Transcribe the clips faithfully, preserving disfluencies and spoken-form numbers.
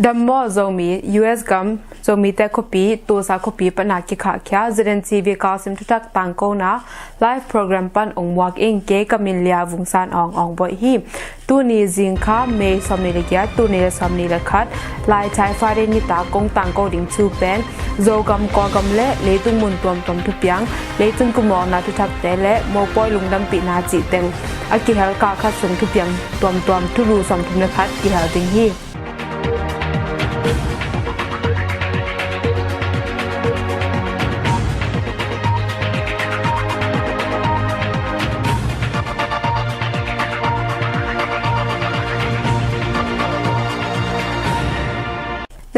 Dam maw Zomi, U S gam, Zomite khuapi, Tulsa khuapi pana kikhahkhia, Z N T V Kawlsim thuthak tangkona live program pan ong muak ing. Kei ka min Lia Vung San Aung, Aung Boih hi. Tuni zingkha May sawmnih le giat, tul nih le sawmnih le khat, Lai Thai Friday nitak kong tangko ding thu pen Zogam, Kawlgam le leitung mun tuamtuam thupiang, leitung kumawkna thuthakte le mopawi lungdampihna cih teng a kihel kah khat sung thupiang tuamtuam thulu sawmthum le khat kihel ding hi.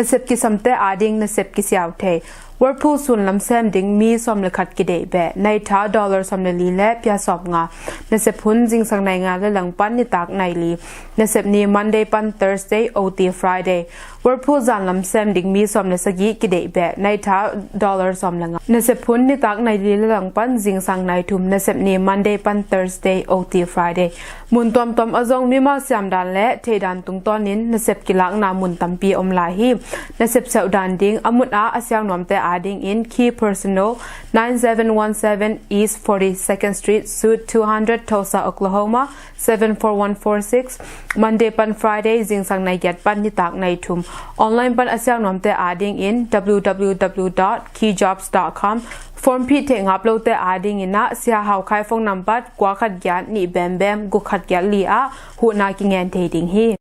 Nasep kisamte ading nasep kisiau thei. Whirlpool sun lam sem ding mi sawm le khat kideih beh. Nai tha dollar sawm le li le pia sawm nga. Nasep hun zingsang nai nga le lang pan nitak nai li. Nasep ni Monday pan Thursday, O T Friday. Whirlpool zan lam sem ding mi sawm le sagih kideih beh. Nai tha dollar sawm le nga. Nasep hun nitak nai li le lang pan zingsang nai thum. Nasep ni Monday pan Thursday, O T Friday. Mun tuamtuam a zong mimal siamdan le theidan tungtawnin nasep kilakna mun tampi om lai hi. Nasep seuhdan ding a mun ah a siau nuamte adingin Key Personal, nine seven one seven East forty-second Street, Suite two hundred, Tulsa, Oklahoma, seven four one four six, Monday pan Friday, zingsang nai giat pan nitak nai thum. Online pan a siau nuamte adingin W W W dot key jobs dot com. Form phih theih ngap lote adingin ah Sia Hau Khai phone number kua khat giat nih bem bem guk khat giat li ah huhna kingen thei ding hi.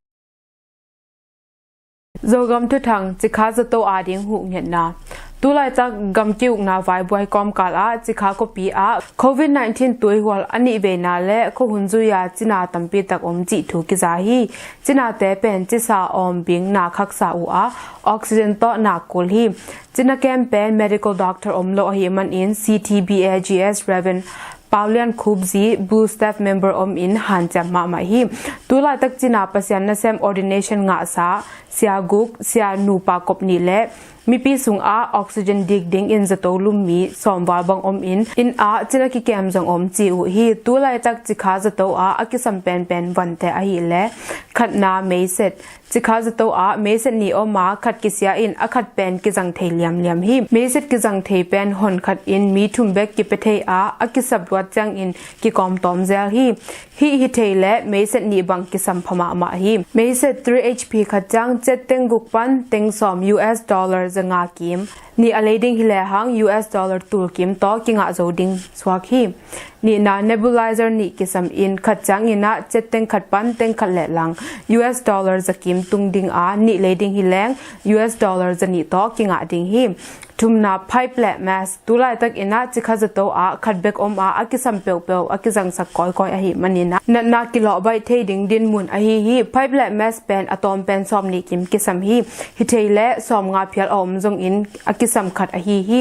Zogam thuthang, cikha zato ading huhngetna. Tulaitak gam kiukna vaibuai kawmkal ah cikha khuapi ah Covid nineteen tuihual a nih veina le khuahun zui-a cina tampitak om cih thu kiza hi. Cinate pen cisa awm bing na khaksa uh a, oxygen tawh na kul hi. Cina kem pen medical doctor om lo ahih manin C T B A G S Reverend Paulian Khupzi, Blue Staff member om in hanciam mahmah hi. Tulaitak cina Pasian nasem ordination ngahsa sia guk, sia nupa kop nih le mipi sungah oxygen dik dingin zato lummi sawmval bang om in, inn ah cina kikem zong om ci uh hi. Tulaitak cikha zato ah a kisam penpen vante ahih le khatna meiset. Cikha zato ah meiset nih om a, khat kisia in a khat pen kizang thei liamliam hi. Meiset kizang thei pen hon khat in mi thum bek kipia thei a, a kisap luat ciangin kikawm tawm zel hi. Hih hi thei le meiset nih bang kisam pha mahmah hi. Meiset three H P khat ciang ciat teng guk pan teng sawm U S dollar za nga kim. Nih a lei ding hi lehang U S dollar tul kim tawh kingah zo ding suak hi. Nihna nebulizer nih kisam in khat ciangin ah ciat teng khat pan teng khat le lang U S dollar za kim tung ding a, nih lei ding hi leng U S dollar za nih tawh kingah ding hi. Thumna pipe le mask. Tulaitak in ah cikha zato ah khat bek om a, a kisam peuhpeuh a kizangsak kawikawi ahih manin ah natna kilawh baih thei ding dinmun ahi hi. Pipe le mask pen a tawm pen sawm nih kim kisam hi. Hi thei le sawm nga phial a om zongin a kisam khat ahi hi.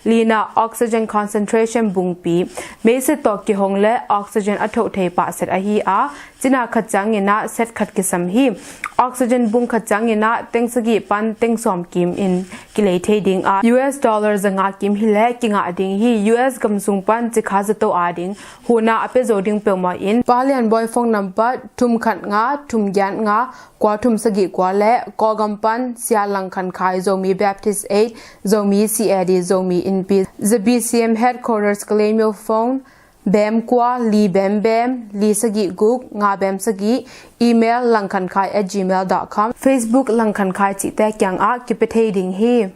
Lina oxygen concentration bungpi. Meiset tawh kihong le oxygen a thoh thei pah set ahi a, cina khat ciangin ah set khat kisam hi. Oxygen bung khat ciangin ah teng sagih pan teng sawm kim in kilei thei ding a, U S dollar za nga kim hi le kingah ding hi. U S gam sung pan cikha zato ading huhna a pia zo ding peuhmah in Pa Lian Bawi phone number thum khat nga thum giat nga kua thum sagih kua le Kawlgam pan Sia Lang Khan Khai, Zomi Baptist Aid, Zomi C A D, Zomi Inpi, Z B C M Headquarters Kalaymyo, phone bem kua li bem bem li sagih guk nga bem sagih, email langkhankhai at gmail dot com, Facebook Lang Khan Khai cihte kiangah kipia thei ding hi.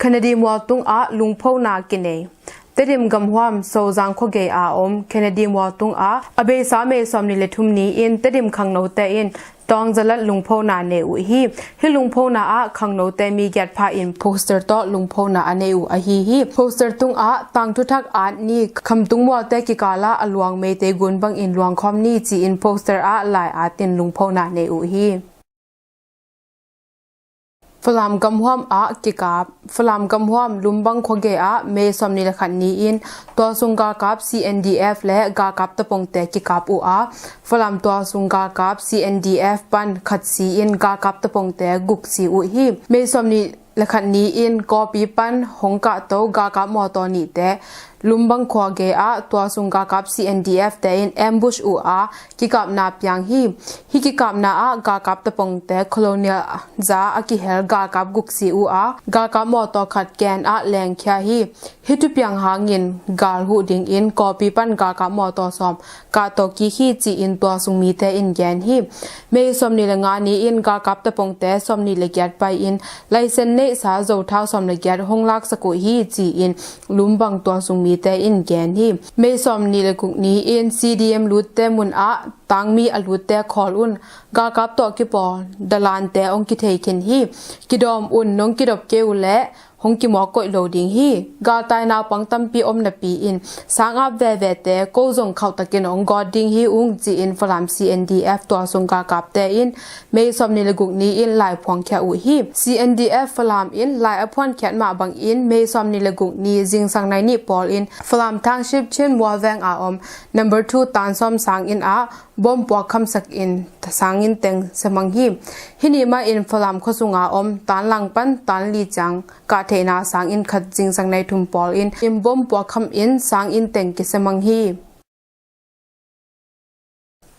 Kennedy mualtung ah lungphona kinei. Tedim gamhuam Sozang khuagei a om Kennedy mualtung ah a beisa May sawmnih le thum ni-in Tedim khangnote in tawng zalat lungphona nei uh hi. Hih lungphona ah khangnote mi giat pha in poster tawh lungphona a nei uh ahi hi. Poster tungah tangthuthak at ni Khamtung mualte kikalah a luang Meitei gun bangin luangkhawm ni ci-in poster ah lai at in lungphona nei uh hi. Falam gamhuam ah kikap. Falam gamhuam Lumbang khuagei ah May sawmnih le khat ni-in tualsung galkap C N D F le galkap tapongte kikap uh a, Falam tualsung galkap C N D F pan khat si-in galkap tapongte guk si uh hi. May sawmnih le khat ni-in Kawpi pan hong kahto galkap mawtaw nihte Lumbang khua gei ah tua sung galkap C N D F te in ambush uh a kikapna piang hi. Hih kikapna ah galkap tapongte Colonel za a kihel galkap guk si uh a galkap mawtaw khat ken ah lengkhia hi. Hih thupiang hangin gal huh dingin kawpi pan galkap mawtaw sawm kahto kik hi ci-in tua sung mite in gen hi. May sawmnih le nga ni-in galkap tapongte sawmnih le giat pai-in laisen neihsa zothau sawm le giat hong laksak uh hi ci-in Lumbang tua sung mite in gen hi. May sawmnih le guk ni-in C D M lutte mun ah tangmi a lutte khawl un. Galkap tawh kipawl dalante hong kithei khin hi. Kidawm un, nong kidop kei uh leh hong kimawk koih lo ding hi. Galtai naupang tampi om napi-in sang ap vevete ko zong khauhtakin hong gawt ding hi ung ci-in Falam C N D F tua sung galkapte in May sawmnih le guk ni-in lai phuangkhia uh hi. C N D F Falam in lai a phuankhiat mah bangin May sawmnih le guk ni zingsang nai nih pawl in Falam Township Chin Mualveng a om number two Tan Sawm sang inn ah bom puak khamsak in sang inn teng semang hi. Hih ni mah in Falam khuasung a om Tan Lang pan Tan Li ciang kah theihna sang inn khat zingsang nai thum pawl in in bom puak kham in sang inn teng kisemang hi.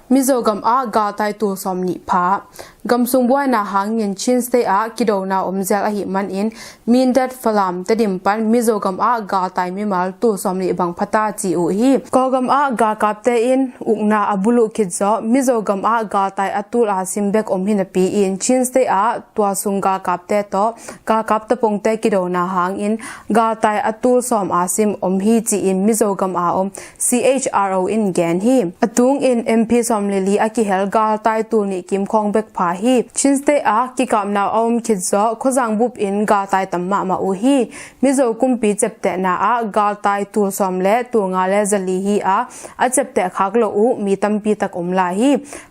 Mizo gam ah galtai tul sawmnih pha. Gamsung buaina hangin Chin State ah kidona om zel ahih manin Mindat, Falam, Tedim pan Mizo gam ah galtai mimal tul sawmnih bang phata ci uh hi. Kawlgam ah galkapte in ukna a buluh khit zawh Mizo gam ah galtai a tul a sim bek om hi napi-in Chin State ah tua sung galkapte tawh galkap tapongte kidona hangin galtai a tul sawm a sim om hi ci-in Mizo gam a om C H R O in gen hi. A tungin M P sawmli li a kihel galtai tul nih kim khawng bek pha hi. Chin State ah kikapna a om khit zawh khuazang bup in galtai tam mahmah uh hi. Mizo kumpi ceptehna ah galtai tul sawm le tul nga le zali hi a, a cepteh khak loh uh mi tampi tak om lai hi.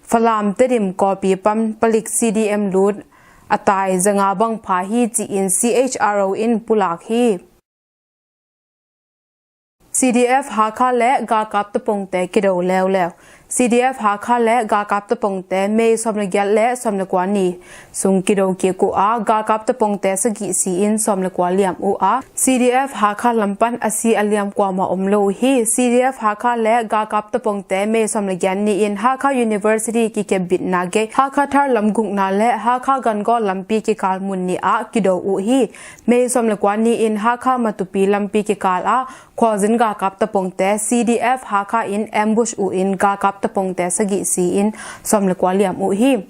Falam, Tedim, Kawlpi pan palik C D M lut a tai zanga bang pha hi ci-in C H R O in pulak hi. C D F Hakha le galkap tapongte kido leuleu. C D F Hakha le galkap tapongte May sawm le giat le sawm le kua ni sung kido kik uh a, galkap tapongte sagih si-in sawm le kua liam uh a, C D F Hakha lam pan a si a liam kuamah om lo uh hi. C D F Hakha le galkap tapongte May sawm le giat ni-in Hakha University kikepbitna gei Hakha Thar lam gukna le Hakha Gangaw lampi kikal mun nih ah kido uh hi. May sawm le kua ni-in Hakha Matupi lampi kikal ah khualzin galkap tapongte C D F Hakha in ambush uh in galkap tapongte sagih si-in sawm le kua liam uh hi.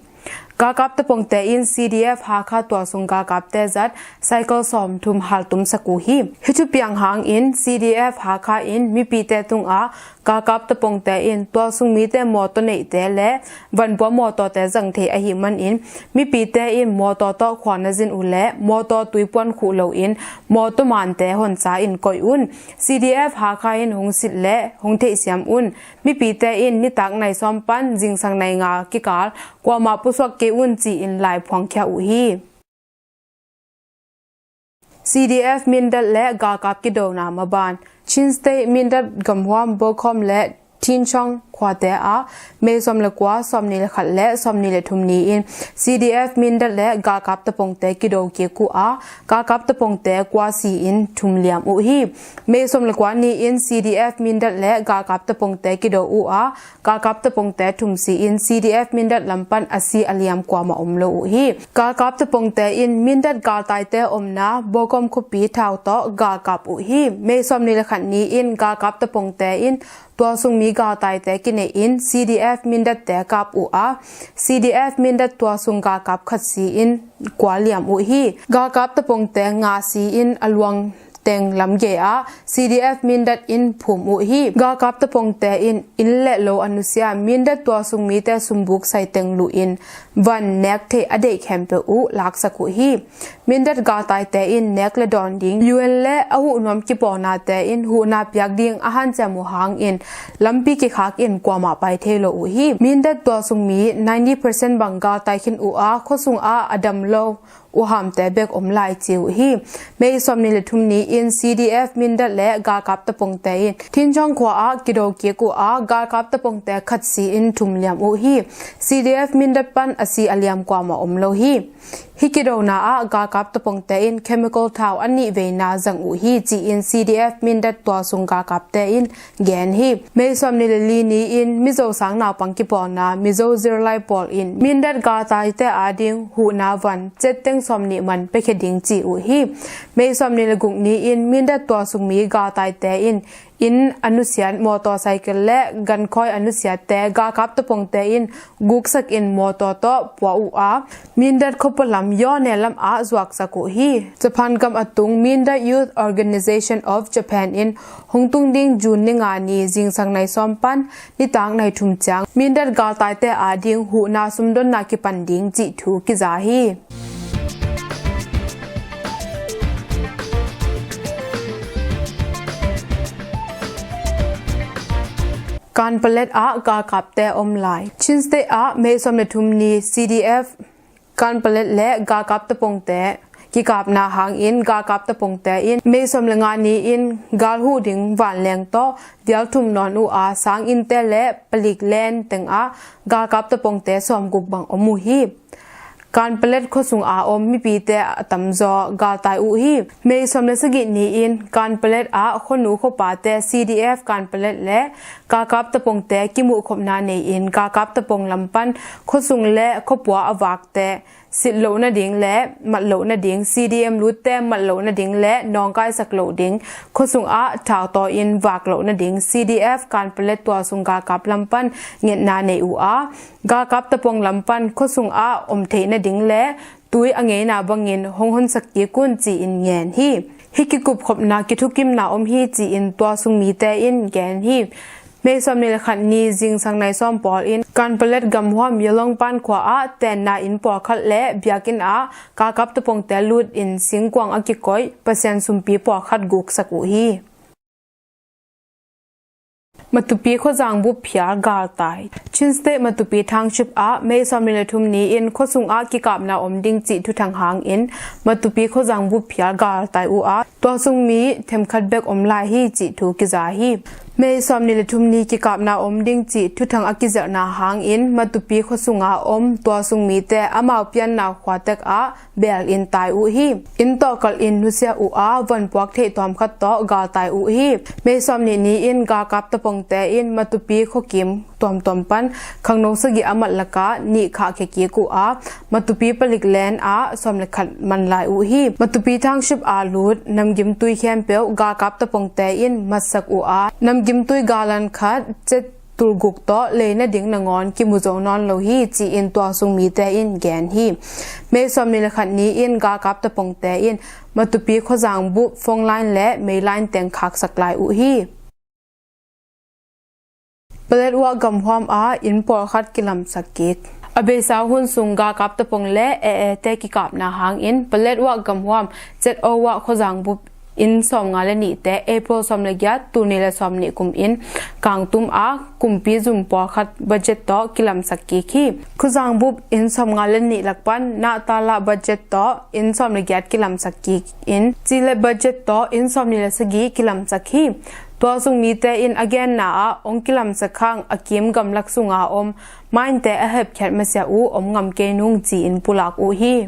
Galkap tapongte in C D F Hakha tualsung galkapte zat cycle sawmthum haltumsak uh hi. Hih thupiang hangin C D F Hakha in mipite tungah galkap tapongte in tualsung mite mawtaw neihte le vanbua mawtawte zang thei ahih manin mipite in mawtaw tawh khua na zin uh leh mawtaw tuipuan khuh loin mawtaw mante honsa in koih un. C D F Hakha in hong sit leh hong theihsiam un. Mipite in nitak nai sawm pan zingsang nai nga kikal kuamah pusuak kei un ci-in lai phuangkhia uh hi. C D F Mindat le galkap kidona maban. Chin State Mindat gamhuam Bokhom le Thinchong khuate ah May sawm le kua, sawmnih le khat le sawmnih le thum ni-in C D F Mindat le galkap tapongte kido kik uh a, galkap tapongte kua si-in thum liam uh hi. May sawm le kua ni-in C D F Mindat le galkap tapongte kido uh a, galkap tapongte thum si-in C D F Mindat lam pan a si a liam kuamah om lo uh hi. Galkap tapongte in Mindat galtaite omna Bokhom khuapi thau tawh galkap uh hi. May sawmnih le khat ni-in galkap tapongte in tualsung mi galtaite kineih in C D F Mindatte kap uh a, C D F Mindat tualsung galkap khat si-in kua liam uh hi. Galkap tapongte nga si-in a luang teng lamgei ah C D F Mindat in phum uh hi. Galkap tapongte in inn le lo a nusia Mindat tualsung mite sumbuk sai teng luh in van nek theih a deih khempeuh uh laksak uh hi. Mindat galtaite in nek le dawn ding U N le a huhnuam kipawnate in huhna piak ding a hanciam uh hangin lampi kikhak in kuamah pai thei lo uh hi. Mindat tualsung mi ninety percent bang galtai khin uh a, khuasung ah a dam lo uhamte bek om lai ci uh hi. May sawmnih le thum ni-in C D F Mindat le galkap tapongte in Thinchong khua ah kido kik uh a, galkap tapongte khat si-in thum liam uh hi. C D F Mindat pan a si a liam kuamah om lo hi. Hih kidona ah galkap tapongte in chemical thau a nih veina zang uh hi, ci-in C D F Mindat tualsung galkapte in gen hi. May sawmnih le li ni-in Mizo sang naupang kipawlna Mizo Zirlai pawl in Mindat galtaite ading huhna van cetteng sawmnih man piakhia ding ci uh hi. May sawmnih le guk ni-in Mindat tualsung mi galtaite in inn a nusiat motorcycle le gankhoi a nusiatte galkap tapongte in guksak in motor tawh pua uh a, Mindat khuapualam Yone lam ah zuaksak uh hi. Japan gam a tung Mindat Youth Organization of Japan in hong tung ding June ni nga ni zingsang nai sawm pan nitak nai thum ciang Mindat galtaite ading huhna sumdonna kipan ding cih thu kiza hi. Kanpalet ah galkapte om lai. Chin State ah May sawm le thum ni C D F Kanpalet le galkap tapongte kikapna hangin galkap tapongte in May sawm le nga ni-in gal huh ding vanleng tawh vial thum nawn uh a, sanginnte le palik len tengah galkap tapongte sawmguk bang om uh hi. Kanpalet khuasung a om mipite a tamzaw galtai uh hi. May sawm le sagih ni-in Kanpalet ah khuanu khuapate C D F Kanpalet le galkap tapongte kimuhkhopna nei-in galkap tapong lam pan khuasung le khuapua a vakte sit loh nading le mat loh nading, C D M lutte mat loh nading le nawngkaisak loh ding, khuasung ah thautaw in vak loh nading C D F Kanpalet tualsung galkap lam pan ngetna nei uh a, galkap tapong lam pan khuasung ah om theih nading le tui a ngeina bangin hong honsak kik un ci-in ngen hi. Hih kikupkhopna kithukimna om hi ci-in tualsung mite in gen hi. May sawmnih le khat ni zingsang nai sawm pawl in Kanpalet gamhuam Yalong Pan khua ah tenna inn pawlkhat le biakinn ah galkap tapongte lut in singkuang a kikoih Pasian sumpi pawlkhat guksak uh hi. Matupi khuazang bup phial galtai. Chin State Matupi Township ah May sawmnih le thum ni-in khuasung ah kikapna om ding cih thuthang hangin Matupi khuazang bup phial galtai uh a, tualsung mi themkhat bek om lai hi cih thu kiza hi. May sawmnih le thum ni kikapna om ding cih thuthang a kizerhna hangin Matupi khuasung a om tualsung mite amau pianna khuatek ah beel in tai uh hi. Inn tawh kalh in nusia uh a, von puak theih tawmkhat tawh galtai uh hi. May sawmnih ni-in galkap tapongte in Matupi khuakim tuamtuam pan khangno sagih a mat lakah nih khahkhia kik uh a, Matupi palik len ah sawm le khat man lai uh hi. Matupi Township a lut namgimtui khempeuh galkap tapongte in matsak uh a, namgimtui galan khat cet tulguk tawh lei nading nangawn kimu zo nawn lo hi ci-in tualsung mite in gen hi. May sawmnih le khat ni-in galkap tapongte in Matupi khuazang bup phone line le mei line teng khaksak lai uh hi. Paletwa gamhuam ah inn pawlkhat kilamsak kik. A beisa hun sung galkap tapong le A A te kikapna hangin Paletwa gamhuam Z O ah khuazang bup inn sawmnga le nihte April sawm le giat, tul nih le sawmnih kum in Kangtum ah kumpi zum pawlkhat budget tawh kilamsak kik hi. Khuazang bup inn sawmnga le nih lak pan nahtala budget tawh inn sawm le giat kilamsak kik in, cile budget tawh inn sawmnih le sagih kilamsak hi. Tualsung mite in a genna ah ong kilamsak hang a kim gamlak sunga om mine te a hepkhiat masiah uh om ngam kei nung ci-in pulak uh hi.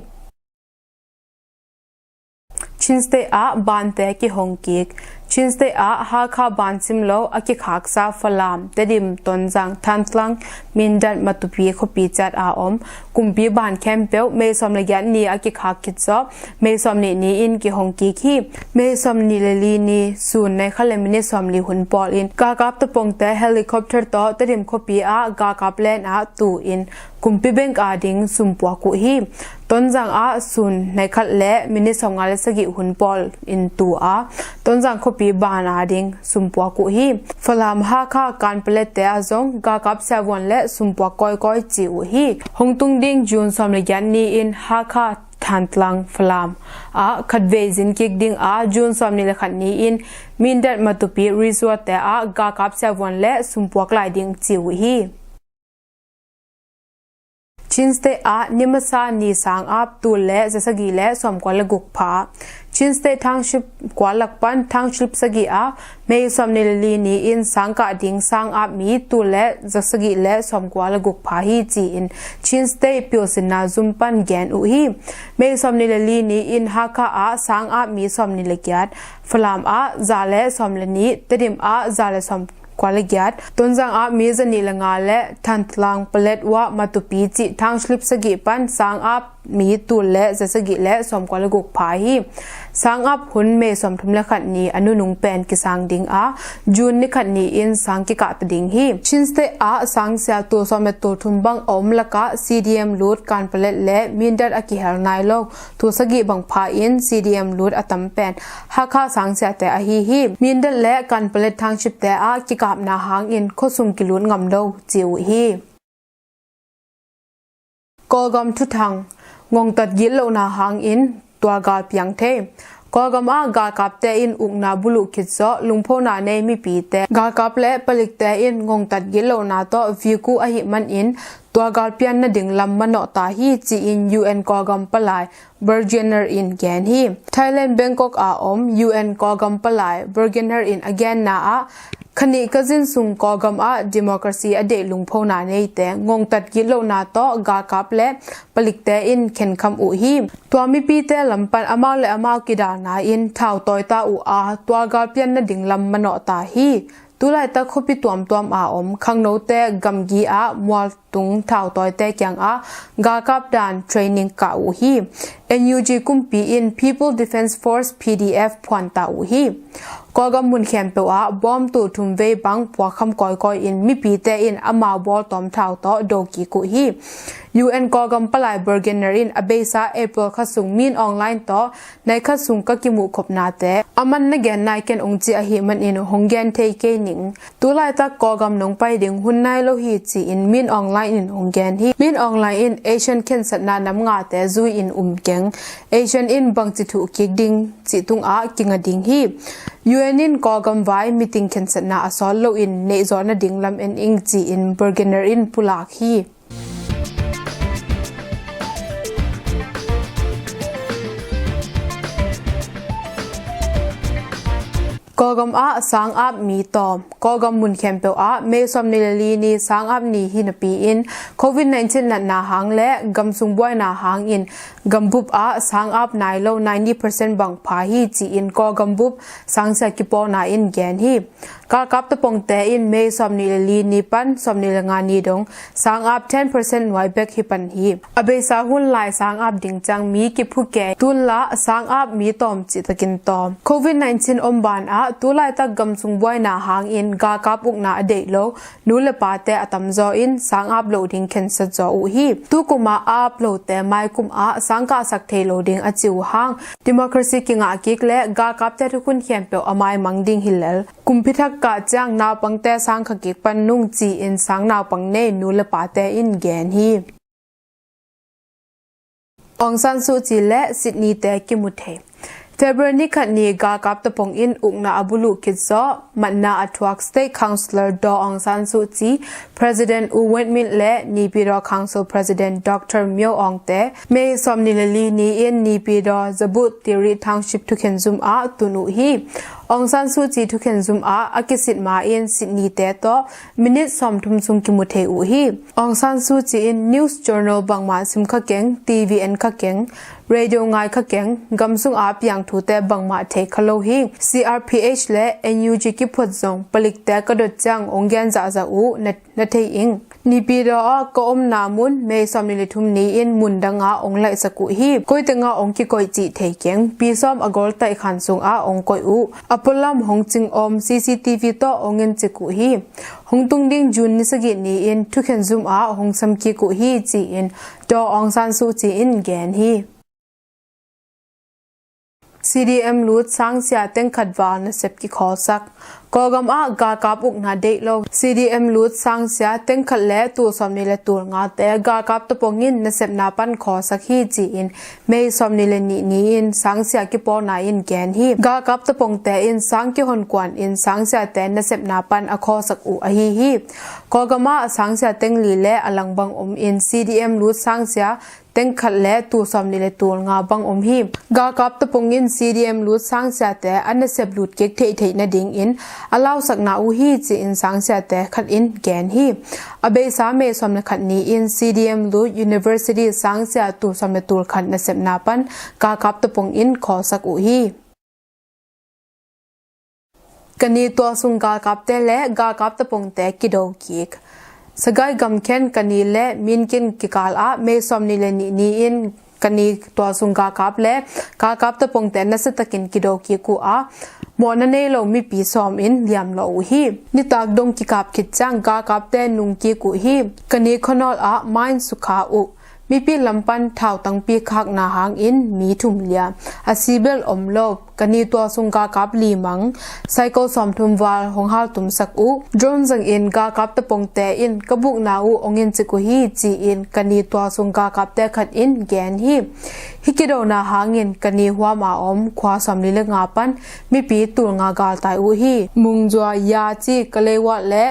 Chin State ah bante kihong kik. Chin State ah Hakha ban simlo a kikhaksa Falam, Tedim, Tonzang, Thantlang, Mindat, Matupi khuapi ciat a om kumpi ban khempeuh May sawm le giat ni a kikhak khit zawh May sawmnih ni-in kihong kik hi. May sawmnih le li ni sun nai khat le minit sawmli hun pawl in galkap tapongte helicopter tawh Tedim khuapi ah galkap len ah tu in kumpi bank ading sum puak uh hi. Tonzang ah sun nai khat le minit sawmnga le sagih hun pawl in tu a, Tonzang khuapi ban ading sum puak uh hi. Falam, Hakha, Kanpalet te ah zong galkap siavuan le sum puak kawikawi ci uh hi. Hong tung ding June sawm le giat ni-in Hakha, Thantlang, Falam ah khatvei zin kik ding a, June sawmnih le khat ni-in Mindat, Matupi resort te ah galkap siavuan le sum puak lai ding ci uh hi. Chin State ah ni masa ni sang ap tul le zasagih le sawmkua le guk pha. Chin State Township kua lak pan Township sagih ah May sawmnih le li ni-in sang kah ding sang ap mi tul le za sagih le sawmkua le guk pha hi ci-in Chin State pialsinna zum pan gen uh hi. May sawmnih le li ni-in Hakha ah sang ap mi sawmnih le giat, Falam ah za le sawm le nih, Tedim ah za le sawm kua le giat, Tonzang ah mi zanih le nga le Thantlang, Paletwa, Matupi cih Township sagih pan sang ap mi tul le za sagih le sawmkua le guk pha hi. Sang ap hun May sawmthum le khat ni a nunung pen kisang ding a, June ni khat ni-in sang kikah ta ding hi. Chin State ah sangsia tul sawm le tul thum bang a om lakah C D M Lut, Kanpalet le Mindat a kihel nai lo tul sagih bang pha in C D M Lut a tam pen Hakha sangsiate ahi hi. Mindat le Kanpalet Township te ah kikapna hangin khuasung kilut ngam lo ci uh hi. Kawlgam thuthang, ngongtat gitlohna hangin tualgal piang thei. Kawlgam ah galkapte in ukna buluh khit zawh lungphona nei mipite galkap le palikte in ngongtat gitlohna tawh vik uh ahih manin tualgal pian nading lam manawh ta hi ci-in U N Kawlgam palai Bergener in gen hi. Thailand Bangkok a om U N Kawlgam palai Bergener in a genna ah, khanih ka zin sung Kawlgam ah democracy a deih lungphona neite ngongtat gitlohna tawh galkap le palikte in khenkham uh hi. Tua mipite lam pan amau le amau kidalna in thau tawi ta uh a, tualgal pian nading lam manawh ta hi. Tulaitak khuapi tuamtuam a om khangnote gamgi ah mual tung thautawite kiangah galkap dan training kah uh hi. N U G kumpi in People Defence Force, P D F phuan ta uh hi. Kawlgam mun khempeuh ah bawm tul thum vei bang puakkham kawikawi in mipite in amau bawltawm thau tawh do kik uh hi. U N Kawlgam palai Bergener in a beisa April kha sung Min Aung Hlaing tawh nai khat sung ka kimuh khopnate a man na gen nai ken ong ci ahih manin hong gen thei kei ning. Tulaitak Kawlgam nong pai ding hun nai lo hi ci-in Min Aung Hlaing in hong gen hi. Min Aung Hlaing in ASEAN khensatna nam ngate zui-in um keng, ASEAN in bangci thuh kik ding cih tungah kinga ding hi. U N in Kawlgam vai meeting khensatna a sawt loin neihzawh nading lam en ing ci-in Bergener in pulak hi. Kawlgam ah sang ap mi tawm. Kawlgam mun khempeuh ah May sawmnih le li ni sang ap ni hi napi-in Covid nineteen natna hang le gamsung buaina hangin gambup ah sang ap nai lo ninety percent bang pha hi ci-in Kawlgam bup sangsia kipawlna in gen hi. Galkap tapongte in May sawmnih le li ni pan sawmnih le nga ni dong sang ap ten percent nuai bek hi pan hi. A beisa hun lai sang ap ding ciang mi kiphu kei tunla sang ap mi tawm cihtakin tawm. Covid nineteen om ban ah tulaitak gamsung buaina hangin galkap ukna a deih lo nu le pate a tamzaw in sang ap loh ding khensat zaw uh hi. Tukum ah a ap lote maikum ah sang kahsak thei lo ding a ci uh hang democracy kingah kik le galkapte thukhun khempeuh a maimang ding hi lel. Kumpi thak kah ciang naupangte sang kha kik pan nung ci-in sang naupang nei nu le pate in gen hi. Aung San Suu Kyi le Sydney te kimu thei. February ni khat ni galkap tapong in ukna a buluh khit zawh matna a thuak State Councillor Daw Aung San Suu Kyi, President U Win Myint le Naypyidaw Council President Doctor Myo Aung te May sawmnih le li ni in Naypyidaw Zabutdhiri Township thukhen zum ah tun uh hi. Aung San Suu Kyi thukhen zum ah a kisit ma in Sydney te tawh minit sawmthum sung kimu thei uh hi. Aung San Suu Kyi in news journal bangmah sim kha keng, T V en kha keng, radio ngai kha keng, gamsung ah piang thute bangmah thei kha lo hi. C R P H le N U G kiphuat zong palikte ka dot ciang ong gen zahzah uh na, na thei ing. Naypyidaw ah ka omna mun May sawmnih le thum ni in mun dang ah ong laihsak uh hi. Koiteng ah ong kikoih cih thei keng, pi sawm a gol taih khan sung ah ong koih uh. A pualam hong cing om C C T V tawh ong en cik uh hi. Hong tung ding June ni sagih ni in thukhen zum ah hong sam kik uh hi ci-in Daw Aung San Suu Kyi in gen hi. C D M Lut sangsia tengkhat val nasep kikhawlsak. Kawlgam ah galkap ukna deih lo C D M Lut sangsia tengkhat le tul sawmnih le tul ngate galkap tapong in nasepna pan khawlsak hi ci-in May sawmnih le nih ni in sangsia kipawlna in gen hi. Galkap tapongte in sang kihon kuan in sangsiate nasepna pan a khawlsak uh ahi hi. Kawlgam ah sangsia tengli le a langbang om in C D M Lut sangsia teng khat le tul sawmnih le tul nga bang om hi. Galkap tapong in C D M lut sangsiate a nasep lut kik theihtheih nadingin a lausakna uh hi ci-in sangsiate khat in gen hi. A beisa May sawm le khat ni-in C D M lut University sangsia tul sawm le tul khat nasepna pan galkap tapong in khawlsak uh hi. Kani tualsung galkapte le galkap tapongte kido kik. Sagaing gamkhen Kani le Minkin kikal ah May sawmnih le nih ni-in Kani tualsung galkap le galkap tapongte nasiatakin kido kik uh a, mawhna nei lo mipi sawm in liamlawh uh hi. Nitak dong kikap khit ciang galkapte nung kik uh hi. Kani khuanawl ah mine sukha uh. Mipi lam pan thautangpi khakna hangin mi thum liam. A sibel om lo. Kani tualsung galkap li mang, cycle sawmthum val hong haltumsak uh. Drone zangin galkap tapongte in ka bukna uh hong incik uh hi ci-in Kani tualsung galkapte khat in gen hi. Hih kidona hangin Kani huam a om khua sawmli le nga pan mipi tul nga galtai uh hi. Mungzua, Yaci, Kaleiwat le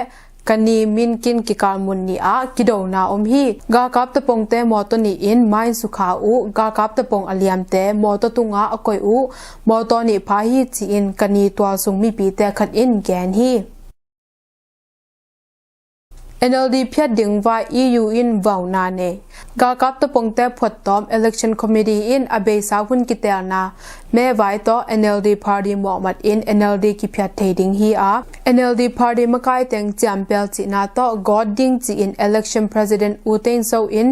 Kani Minkin kikal mun nih ah kidona om hi. Galkap tapongte mawtaw nih in mine sukha uh. Galkap tapong a liamte mawtaw tungah a koih uh. Mawtaw nih pha hi ci-in Kani tualsung mipite khat in gen hi. N L D phiat ding vai E U in vauna nei. Galkap tapongte phuattawm Election Committee in a beisa hun kitelna mevai tawh N L D party mawhmat in N L D kiphiat thei ding hi a, N L D party makai teng ciampel cihna tawh gawt ding ci-in Election President U Thein Sein in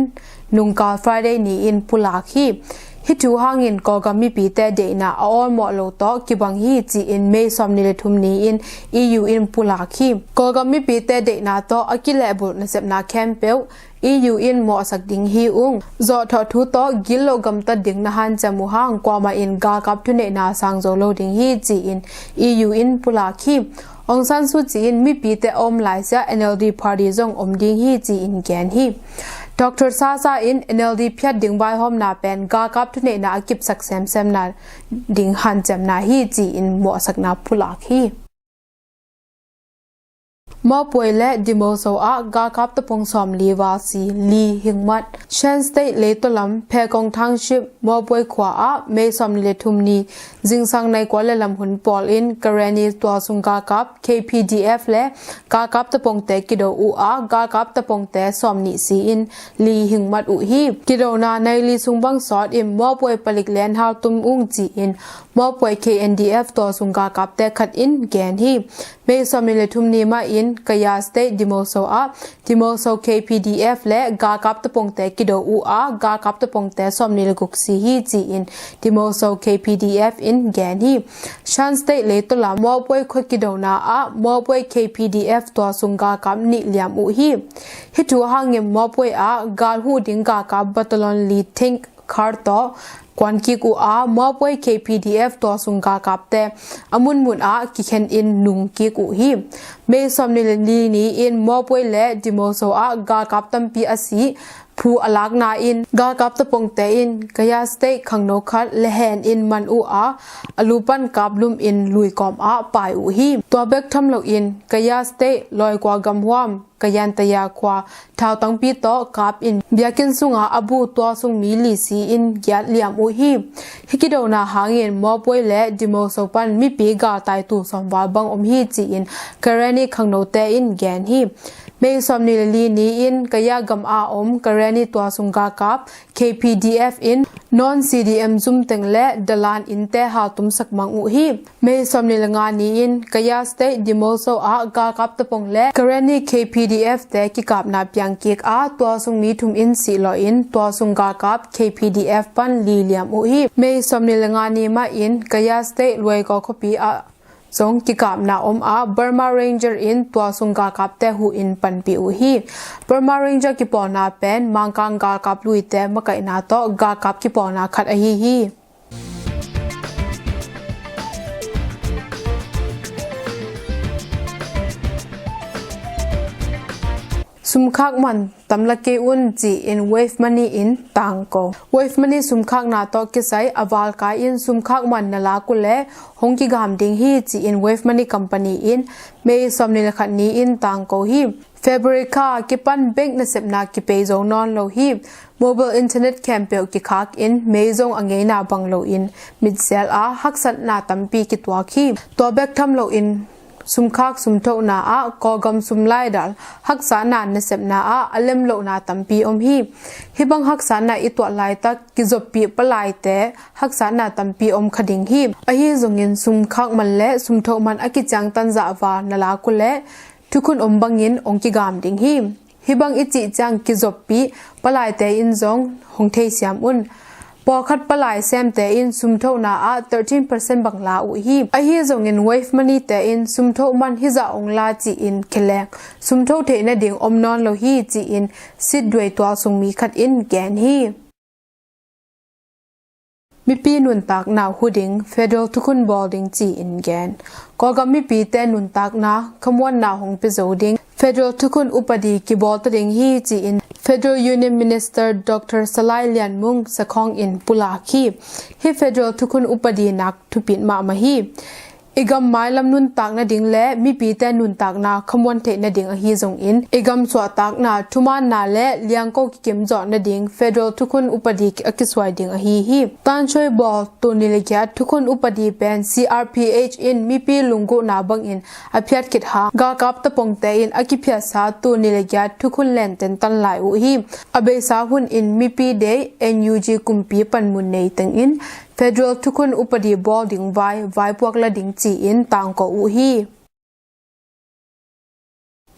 nungkal Friday ni-in pulak hi. Hih thu hangin Kawlgam mipite deihna a awlmawh lo tawh kibang hi ci-in May sawmnih le thum ni-in E U in pulak hi. Kawlgam mipite deihna tawh a kilehbulh nasepna khempeuh E U in mawhsak ding hi ung. Zawhthawh thu tawh gilloh gamtat ding na hanciam uh hang kuamah in galkap thuneihna sang zo lo ding hi ci-in E U in pulak hi. Aung San Suu Kyi in mipite a om laisiah N L D party zong om ding hi ci-in gen hi. Doctor Sasa in N L D phiat ding vaihawmna pen galkap thuneihna a kipsak semsemna ding hanciamna hi ci-in mawhsakna pulak hi. Mawpuai le Dimoso ah galkap tapong sawmli val si Lee Hing Mat. Shan State leitaw lam Phe Kong Township Mawpuai khua ah May sawmli le thum ni zingsang nai kua le lam hun pawl in Karenni tualsung galkap K P D F le galkap tapongte kido uh a, galkap tapongte sawmnih si-in Lee Hing Mat uh hi. Kidona nai li sung bang sawt in Mawpuai palik len haltum ung ci-in Mawpuai K N D F tualsung galkapte khat in gen hi. May sawmnih le thum ni mah in Kayah State Dimoso ah Dimoso K P D F le galkap tapongte kido uh a, galkap tapongte sawmnih le guk si hi ci-in Dimoso K P D F in gen hi. Shan State leitaw lam Mawpuai khua kidona ah Mawpuai K P D F tualsung galkap nih liam uh hi. Hih thu hangin Mawpuai ah gal huh ding galkap battalion li Tank Car tawh kuan kik uh a, Mawpuai K P D F tualsung galkapte a munmun ah kikhen in nung kik uh hi. May sawmnih le li ni-in Mawpuai le Dimoso ah galkap tampi a si phu a lakna in galkap tapongte in Kayah State khangno khat le hen in man uh a, a lu pan kap lum in lui kawm ah pai uh hi. Tua bek tham loin Kayah State Loikaw gamhuam Kayantaya khua thautangpi tawh kap in biakinn sungah a bu tualsung mi li si-in giat liam uh hi. Hih kidona hangin Mawpuai le Dimoso pan mipi galtai tul sawm val bang om hi ci-in Karenni khangnote in gen hi. May sawmnih le li ni-in Kayah gam a om Karenni tualsung galkap K P D F in non C D M zumteng le dalan innte haltumsak mang uh hi. May sawmnih le nga ni-in Kayah State Dimoso ah galkap tapong le Karenni K P D F te kikapna piang kik a, tualsung mi thum in sih lawh in tualsung galkap K P D F pan li liam uh hi. May sawmnih le nga ni mah in Kayah State Loikaw khuapi ah zong kikapna om a, Burma Ranger in tualsung galkapte huh in panpih uh hi. Burma Ranger kipawlna pen Mangkang galkap luite makaihna tawh galkap kipawlna khat ahi hi. Sumkhak man tamla kei un ci-in Wave Money in tangko. Wave Money sumkhakna tawh kisai a valkai in sumkhak man na lak uh leh hong kigam ding hi ci-in Wave Money Company in May sawmnih le khat ni-in tangko hi. February kha kipan bank nasepna kipei zo nawn lo hi. Mobile internet khempeuh kikhak in mei zong a ngeina bang loin mitsel a haksatna tampi kituak hi. Tua bek tham loin sumkhak sumthohna ah Kawlgam sumlaidal haksatna nasepna ah a lem lohna tampi om hi. Hih bang haksatna i tuah laitak kizoppih palaite haksatna tampi om kha ding hi. Ahi zongin sumkhak man le sumthoh man a kiciangtan zahva na lak uh leh thukhun om bangin hong kigam ding hi. Hih bang i cih ciang kizoppih palaite in zong hong theisiam un. Pawlkhat palai semte in sumthohna ah thirteen percent bang la uh hi. Ahi zongin Wave Money te in sumthoh man hizah hong la ci-in kheleng sumthoh theih nading om nawn lo hi ci-in Sitduai tualsung mi khat in gen hi. Mipi nuntakna hu ding federal thukhun bawl ding ci-in gen. Kawlgam mipite nuntakna khamuanna hong pia zo ding federal thukhun upadi kibawl ta ding hi ci-in Federal Union Minister Doctor Salai Lian Mung Sakhong in pulak hi. Hih federal thukhun upadi nak thupit mahmah hi. I gam mailam nuntak nading le mipite nuntakna khamuan theih nading ahi zongin i gam suahtakna thumaanna le liangko kikim zawh nading federal thukhun upadi a kisuai ding ahi hi. Tansuai bawl tul nih le giat thukhun upadi pen C R P H in mipi lunggulhna bangin a phiat khit hang galkap tapongte in a kiphiatsa tul nih le giat thukhun lenten tan lai uh hi. A beisa hun in mipi dei N U G kumpi panmun nei tengin federal thukhun upadi bawl ding vai vaipuak la ding ci-in tangko uh hi.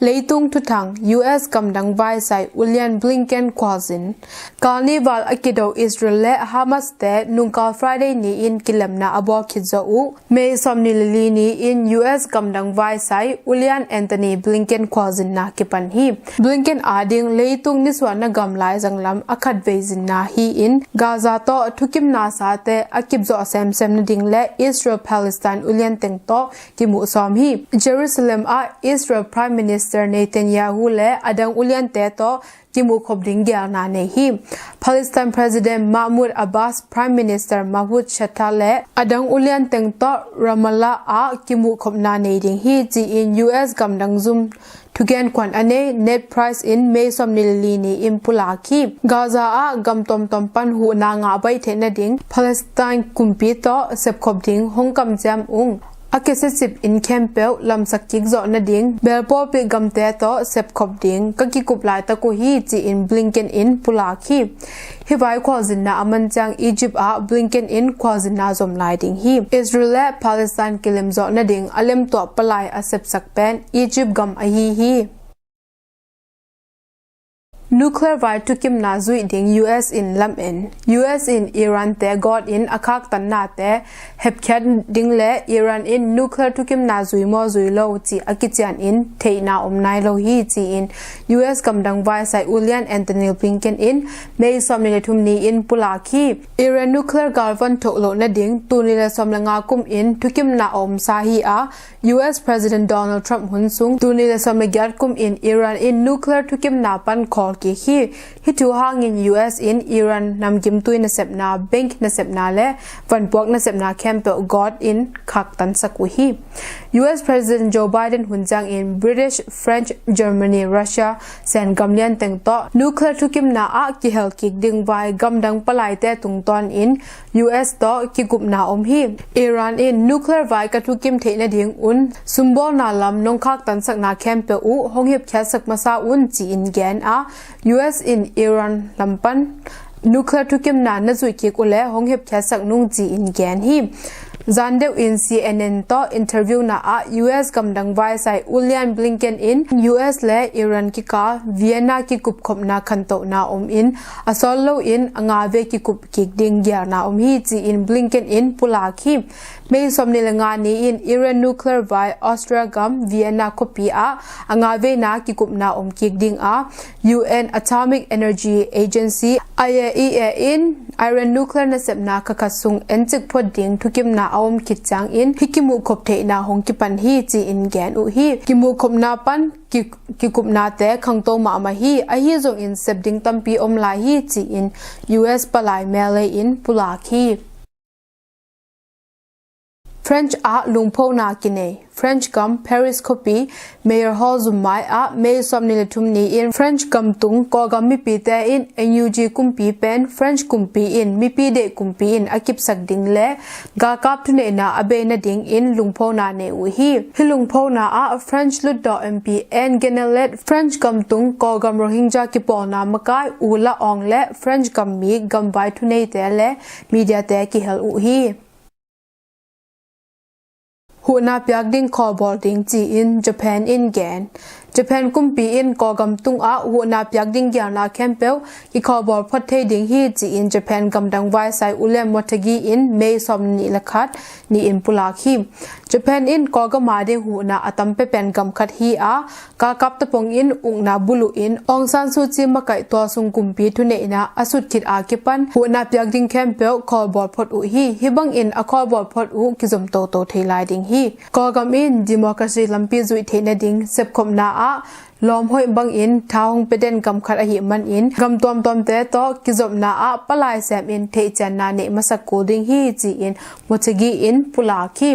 Leitung thuthang, U S gamdang vaisai ulian Blinken khualzin. Kal ni val a kido Israel le Hamas te nungkal Friday ni-in kilemna a bawl khit zawh uh. May sawmnih le li ni-in U S gamdang vaisai ulian Antony Blinken khualzinna kipan hi. Blinken ading leitung nisuahna gam lai zanglam a khatvei zinna hi-in Gaza tawh thukimna sate a kipzawh semsem nading le Israel-Palestine ulian teng tawh kimuh sawm hi. Jerusalem ah Israel Prime Minister Netanyahu le a dang uliante tawh kimuh khop ding geelna nei hi. Palestine President Mahmoud Abbas, Prime Minister Mahmoud Shattah le a dang ulian teng tawh Ramallah ah kimuh khopna nei ding hi ci-in U S gamdang zum thugen khuan a nei Ned Price in May sawmnih le li ni-in pulak hi. Gaza ah gam tuamtuam pan huhna ngah baih theih nading Palestine kumpi tawh sepkhop ding hong kamciam ung. A kisiasip in khempeuh lamsak kik zawh nading bel pawlpi gamte tawh sepkhop ding ka kikup laitak uh hi ci-in Blinken in pulak hi. Hih vai khualzinna a man ciang Egypt ah Blinken in khualzinna zom lai ding hi. Israel le Palestine kilemzawh nading a lemtuah palai a sepsak pen Egypt gam ahi hi. Nuclear vai thukimna zuih ding U S in lamen. U S in Iran te gawt in a khaktanna te hepkhiat ding le Iran in nuclear thukimna zui maw zui lo cih a kician in theihna om nai lo hi ci-in U S gamdang vaisai ulian Antony Blinken in May sawmnih le thum ni-in pulak hi. Iran nuclear galvan thoh loh nading tul nih le sawm le nga kum in thukimna a omsa hi a, U S President Donald Trump hun sung tul nih le sawm le giat kum in Iran in nuclear thukimna pan khawl kik hi. Hih thu hangin U S in Iran namgimtui nasepna, bank nasepna le vanpuak nasepna khempeuh gawt in khaktansak uh hi. U S President Joe Biden hun ciangin British, French, Germany, Russia, Sen gamlian teng tawh nuclear thukimna ah kihel kik ding vai gamdang palaite tungtawn in U S tawh kikupna om hi. Iran in nuclear vai ka thukim theih nading un sumbawlna lam nong khaktansakna khempeuh uh hong hepkhiatsak masa un ci-in gen a, U S in Iran lam pan nuclear thukimna na zuih kik uhleh hong hepkhiatsak nung ci-in gen hi. Zan deuh in C N N tawh interview na ah U S gamdang vaisai ulian Blinken in U S le Iran kikal Vienna kikupkhopna khantohna om in a sawt loin a nga vei kikup kik ding geelna om hi ci-in Blinken in pulak hi. May sawmnih le nga ni-in Iran nuclear vai Austria gam Vienna khuapi ah a nga veina kikupna om kik ding a, U N Atomic Energy Agency, I A E A, in Iran nuclear nasepna kha khat sung encik phot ding thukimna a om khit ciangin hih kimuhkhop theihna hong kipan hi ci-in gen uh hi. Kimuhkhopna pan ki, kikupnate khangto mahmah hi, ahi zongin sep ding tampi om lai hi ci-in U S palai Milley in pulak hi. French ah lungphona kinei. French gam Paris khuapi Mayer Hall zummai ah May sawmnih le thum ni-in French gam tung Kawlgam mipite in N U G kumpi pen French kumpi in mipi deih kumpi in a kipsak ding le galkap thuneihna a bei nadingin lungphona nei uh hi. Hih lungphona ah French lutdawh M P Anne Guenelette, French gam tung Kawlgam Rohingya kipawlna makai U La Aung le French gam mi gamvai thuneite le mediate kihel uh hi. Huhna piak ding khawlbawl ding ci-in Japan in gen. Japan kumpi in Kawlgam tungah huhna piak ding gialna khempeuh kikhawlbawl phot thei ding hi ci-in Japan gamdang vaisai U Lian Motegi in May sawmnih le khat ni-in pulak hi. Japan in Kawlgam a ding huhna a tam pepen gam khat hi a, galkap tapong in ukna buluh in Aung San Suu Kyi makaih tualsung kumpi thuneihna a sut khit a kipan huhna piak ding khempeuh khawlbawl phot uh hi. Hih bangin a khawlbawl phot uh kizom toto thei lai ding hi. Kawlgam in democracy lampi zuih theih nading sepkhopna ah lawm hoih bangin tha hong pia den gam khat ahih manin gam tuamtuamte tawh kizopna ah palai semin theihcianna neih masak kul ding hi ci-in Motegi in pulak hi.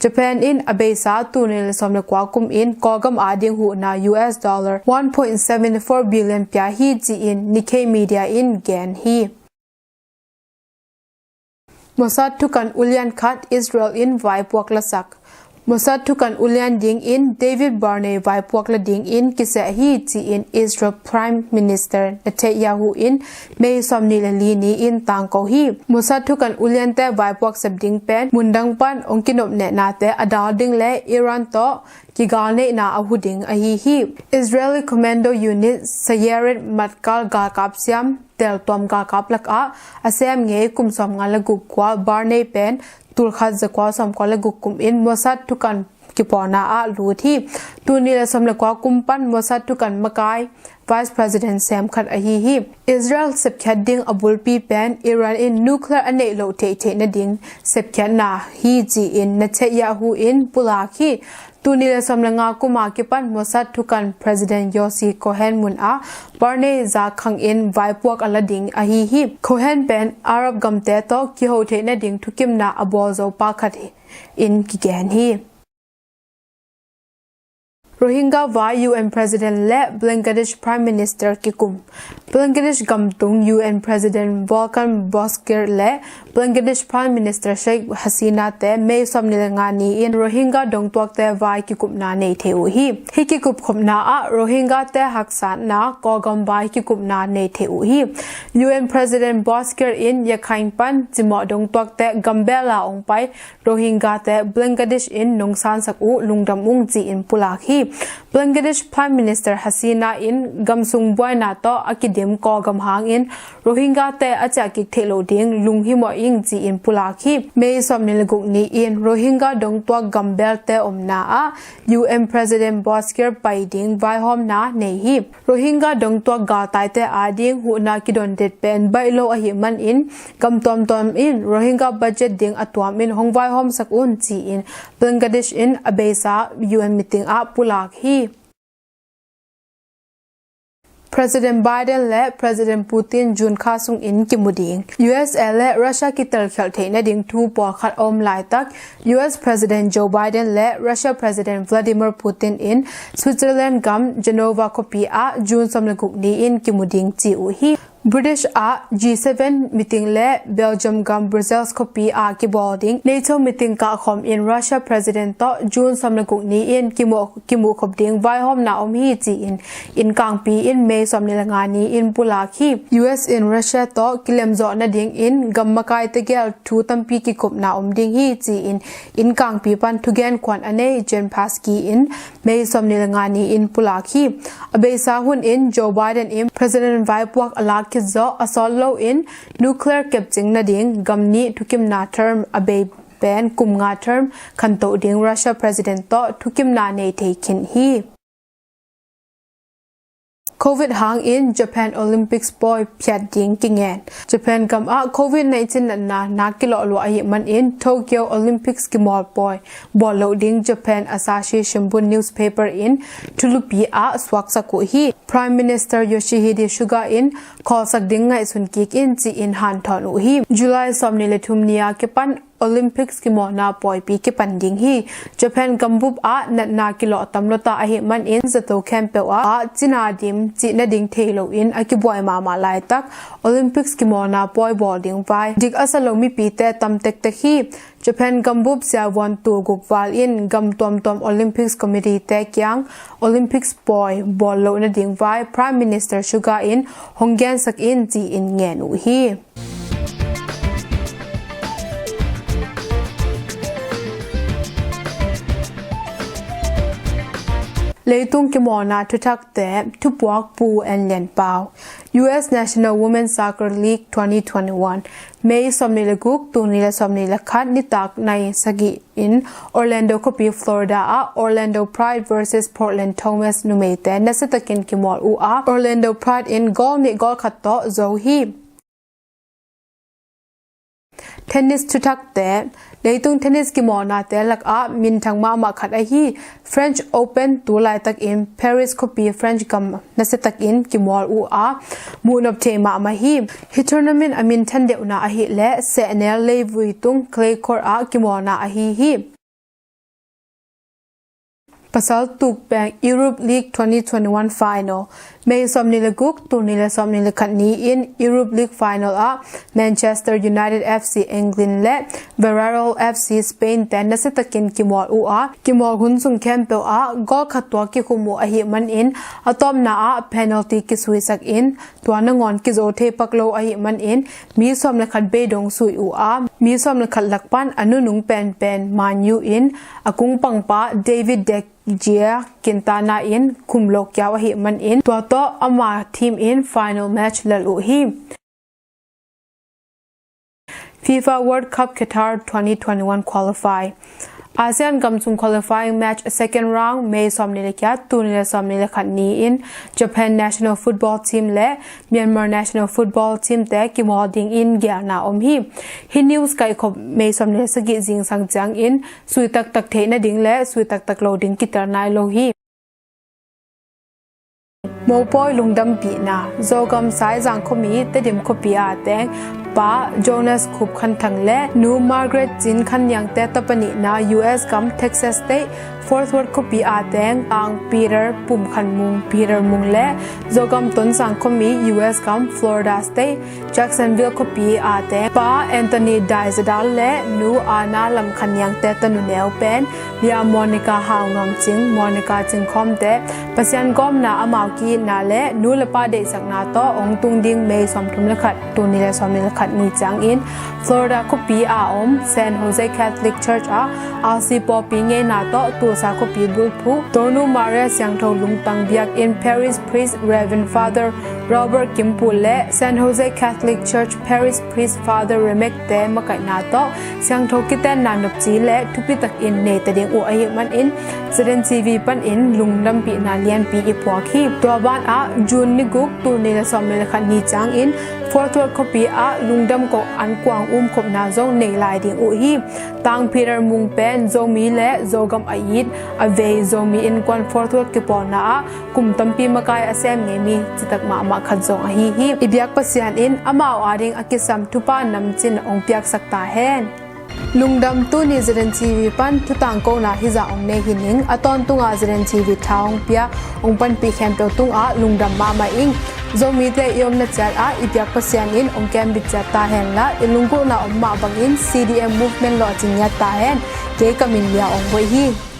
Japan in a beisa tul nih le sawm le kua kum in Kawlgam a ding huhna U S dollar one point seven four billion pia hi ci-in Nikkei media in gen hi. Mossad thukan ulian khat Israel in vaipuak lasak. Mossad thukan ulian dingin David Barnea vaipuak la dingin kiseh hi ci-in Israel Prime Minister Netanyahu in May sawmnih le li ni-in tangko hi. Mossad thukan uliante vaipuak sep ding pen mundang pan hong kinopnehnate a dal ding le Iran tawh kigalneihna a hu ding ahi hi. Israeli Commando Unit Sayeret Matkal galkap siam teltuam galkap lakah a sem ngei kum sawmnga le guk kual Barnea pen tul khat za kua sawmkua le guk kum in Mossad thukan kipawlna ah lut hi. Tul nih le sawm le kua kum pan Mossad thukan makai Vice President sem khat ahi hi. Israel sepkhiat ding a bulpi pen Iran in nuclear a neih loh theihtheih nading sepkhiatna hi ci-in Netanyahu in pulak hi. Tul nih le sawm le nga kum a kipan Mossad thukan President Yossi Cohen mun ah Barnea zakhang in vaipuak a la ding ahi hi. Cohen pen Arab gamte tawh kiho theih nading thukimna a bawl zo pa khat in kigen hi. Rohingya vai U N President le Bangladesh Prime Minister kikum. Bangladesh gamtung U N President Volkan Bozkir le Bangladesh Prime Minister Sheikh Hasina te May sawmnih le nga ni-in Rohingya dongtuakte vai kikupna nei thei uh hi. Hih kikupkhopna ah Rohingya te haksatna Kawlgam vai kikupna nei thei uh hi. U N President Bozkir in Rakhine pan cimawh dongtuakte gambel a ong pai Rohingya te Bangladesh in nongsansak uh lungdam ung ci-in pulak hi. Bangladesh Prime Minister Hasina in gamsung buaina tawh a kidim Kawlgam hangin Rohingya te a ciahkik theih loh ding lunghimawh ing ci-in pulak hi. May sawmnih le guk ni-in Rohingya dongtuak gambelte omna ah U N President Bozkir pai ding vaihawmna nei hi. Rohingya dongtuak galtaite ading huhna kidondet pen baih lo ahih manin gam tuamtuam in Rohingya budget ding a tuam in hong vaihawmsak un ci-in Bangladesh in a beisa U N meeting ah pulak hi. President Biden le President Putin June kha sungin kimu ding. U S A le Russia kitelkhialh theih nading thu pawlkhat a om laitak U S President Joe Biden le Russia President Vladimir Putin in Switzerland gam Geneva khuapi ah June sawm le guk ni-in kimu ding ci uh hi. British ah G seven meeting le Belgium gam Brussels khuapi ah kibawl ding NATO meeting kahkhawm in Russia President tawh June sawm le guk ni-in kimuh, kimuhkhop ding vaihawmna om hi ci-in innkangpi in May sawmnih le nga ni-in pulak hi. U S in Russia tawh kilemzawh nadingin gam makai tegel thu tampi kikupna om ding hi ci-in innkangpi pan thugen khuan a nei Jen Psaki in May sawmnih le nga ni-in pulak hi. A beisa hun in Joe Biden in President vaipuak a lak khit zawh a sawt loin nuclear kepcing nading gam nih thukimna term a bei pen kum nga term khantoh ding Russia President tawh thukimna nei thei khin hi. Covid hangin Japan Olympics pawi phiat ding kingen. Japan gam ah Covid nineteen natna nak kilawh lua ahih manin Tokyo Olympics kimawl pawi bawl loh ding Japan Asahi Shimbun newspaper in thulupi ah suaksak uh hi. Prime Minister Yoshihide Suga in khawlsak ding ngaihsun kik in ci-in hanthawn uh hi. July sawmnih le thum ni a kipan Olympics kimawlna pawipi kipan ding hi. Japan gambup ah natna kilawh tam luata ahih manin zato khempeuh ah cina dim cih nading thei loin a kibuai mahmah laitak Olympics kimawlna pawi bawl ding vai dik a sa lo mipite tam tektek hi. Japan gambup siavuan tul guk val in gam tuamtuam Olympics committee te kiang Olympics pawi bawl loh nading vai Prime Minister Suga in hong gensak in ci-in ngen uh hi. Leitung kimawlna thuthakte thupuak Pu En Lian Pau. U S National Women's Soccer League twenty twenty-one, May sawmnih le guk, tul nih le sawmnih le khat nitak nai sagih in Orlando khuapi Florida ah Orlando Pride versus Portland Thomaz numeite nasiatakin kimawl uh a, Orlando Pride in goal nih goal khat tawh zo hi. Tennis thuthakte. Leitung tennis kimawlnate lakah minthang mahmah khat ahi French Open tu laitakin Paris khuapi French gam nasiatakin kimawl uh a, muhnop thei mahmah hi. Hi tournament a minthan deuhna ahih leh sehnel leivui tung clay court ah kimawlna ahi hi. Pasal tukpeng Europe League twenty twenty-one final. May sawmnih le guk, tul nih le sawmnih le khat ni-in Europe League final ah Manchester United F C England le Villarreal F C Spain te nasiatakin kimawl uh a, kimawl hun sung khempeuh ah goal khat tua kikhum uh ahih manin a tawpna ah penalty kisuisak in tua nangawn kizo thei pak lo ahih manin mi sawm le khat bei dong sui uh a, mi sawm le khat lak pan a nunung penpen Man U in a kungpangpa David De Gea Quintana in khum lo kiau ahih manin tua tawh ama team in final match lel uh hi. FIFA World Cup Qatar twenty twenty-one qualify. ASEAN gam sung qualifying match second round May sawmnih le kiat, tul nih le sawmnih le khat ni-in Japan national football team le Myanmar national football team te kimawl dingin geelna om hi. Hi news kaikhop May sawmnih le sagih zingsang ciangin sui taktak theih nading le sui taktak lo ding kiter nai lo hi. Mopawi lungdampihna. Zogam Saizang khuami Tedim khuapi a teng Pa Jonas Khup Khan Thang le Nu Margaret Cin Khan Niang te tapa nihna U S gam Texas State Fort Worth khuapi a teng Tang Peter Pum Khan Mung Peter Mung le Zogam Tonsang khuami U S gam Florida State Jacksonville khuapi a teng Pa Anthony Dai Zadal le Nu Anna Lam Khan Niang te tanu neu pen Lia Monica Hau Ngam Cing Monica Cing Khawm te Pasian gawmna amau ki-itna le nu le pa deihsakna tawh hong tung ding May sawmthum le khat, tul nih le sawmnih le khat ni ciangin Florida khuapi a om San Jose Catholic Church ah R C pawlpi ngeina tawh Tulsa khuapi bulphuh Tonu Maria Siangtho lungtang biakinn Parish Priest Reverend Father Robert Kim Pu le San Jose Catholic Church Parish Priest Father Remek te makaihna tawh siangtho kitenna nopci le thupi takin neita ding uh ahih manin Z N T V panin lungdampihna lianpi i puak hi. Tua banah June ni guk, tul nih le sawmnih le khat ni ciangin Fort Worth khuapi ah lungdam koh an kuang umkhopna zong nei lai ding uh hi. Tang Peter Mung pen Zomi le Zogam a it a vei Zomi innkuan Fort Worth kipawlna ah kum tampi makai a sem ngei mi citak mahmah khat zong ahi hi. I biak Pasian in amau ading a kisam thupha namcin hong piaksak ta hen. Lungdam. Tuni Z N T V pan thutangkona hizah hong nei hi ning. A tawntungah Z N T V tha hong pia hong panpih khempeuh tungah lungdam mahmah ing. Zomite i omna ciat ah i biak Pasian in hong kembit ciat ta henla, i lunggulhna om mah bangin C D M movement lawhcing ngiat ta hen. Kei ka min Lia Ong Boih hi.